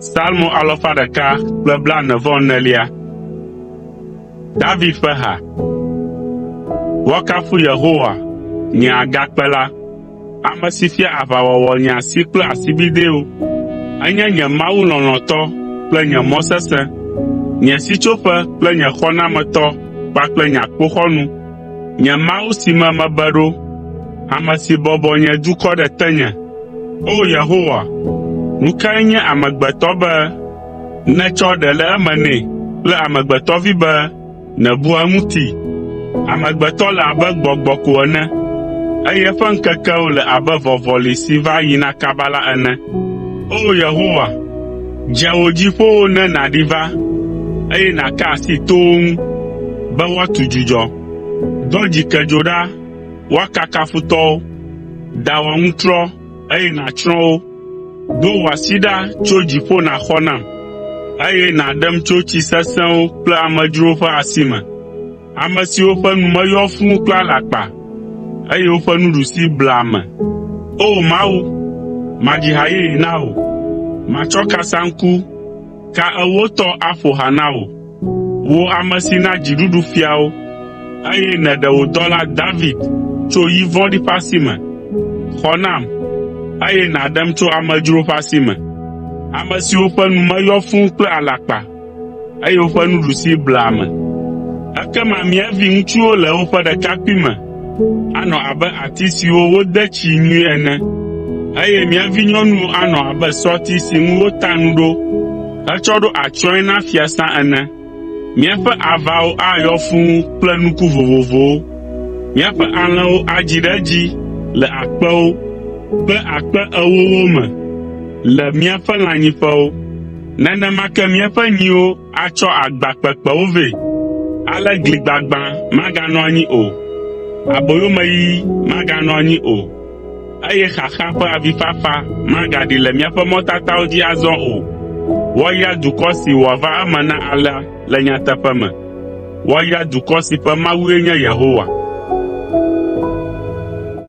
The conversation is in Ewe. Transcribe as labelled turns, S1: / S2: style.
S1: Psalmo alafa ɖeka kple blaene-vɔ-enelia. David ƒe ha. Woakafu Yehowa, nye Agakpe la, ame si fia aʋawɔwɔ nye asi kple asibidɛwo. Enye nye Mawu lɔlɔ̃tɔ kple nye mɔ sesẽ, nye sitsoƒe kple nye xɔnametɔ kpakple nye akpoxɔnu, nye Mawu si me mebe ɖo, ame si bɔbɔ nye dukɔ ɖe tenye. O! Yehowa, nu kae nye amegbetɔ be nètsɔ ɖe le eme nɛ kple amegbetɔvi be nèbua eŋuti? Amegbetɔ le abe gbɔgbɔ ko ene, eye eƒe ŋkekewo le abe vɔvɔli si va yina kaba la ene. O! Yehowa, dze wò dziƒowo ne nàɖi va, eye nàka asi towo ŋu, be woatu dzudzɔ. Dɔ dzikedzo ɖa woakaka futɔwo, da wò aŋutrɔ, eye nàtsrɔ̃ wo. Do wò asi ɖa tso dziƒo nàxɔ nam, eye nàɖem tso tsi sesẽwo kple amedzrowo ƒe asi me, ame siwo ƒe nu me yɔ fũu kple alakpa, eye woƒe nuɖusi blea ame. O! Mawu, madzi ha yeye na wò, matsɔ kasaŋku, ka ewo tɔ aƒo ha na wò. Wò ame si na dziɖuɖu fiawo, eye nèɖe wò dɔla David tso yi vɔ̃ɖi ƒe asi me. Xɔ nam, eye nàɖem tso amedzrowo ƒe asi me, ame siwo ƒe nu me yɔ fũu kple alakpa, eye woƒe nuɖusi blea ame. Ekema mía viŋutsuwo le woƒe ɖekakpuime anɔ abe ati siwo wode tsii nyuie ene, eye mía vinyɔnuwo anɔ abe sɔti si ŋu wota nu ɖo hetsɔ ɖo atsyɔ̃e na fiasã ene. Míaƒe avawo ayɔ fũu kple nuku vovovowo, míaƒe alẽwo adzi ɖe edzi le akpewo kple akpe ewowo me le míaƒe lãnyiƒewo. Nenema ke míaƒe nyiwo atsɔ agba kpekpewo vɛ, ale gli gbagbã maganɔ anyi o, aboyomeyiyi maganɔ anyi o, eye xaxa ƒe avifafa magaɖi le míaƒe mɔtatawo dzi azɔ o. Woayra dukɔ si wòava eme na alea le nyateƒe me. Woayra dukɔ si ƒe Mawue nye Yehowa.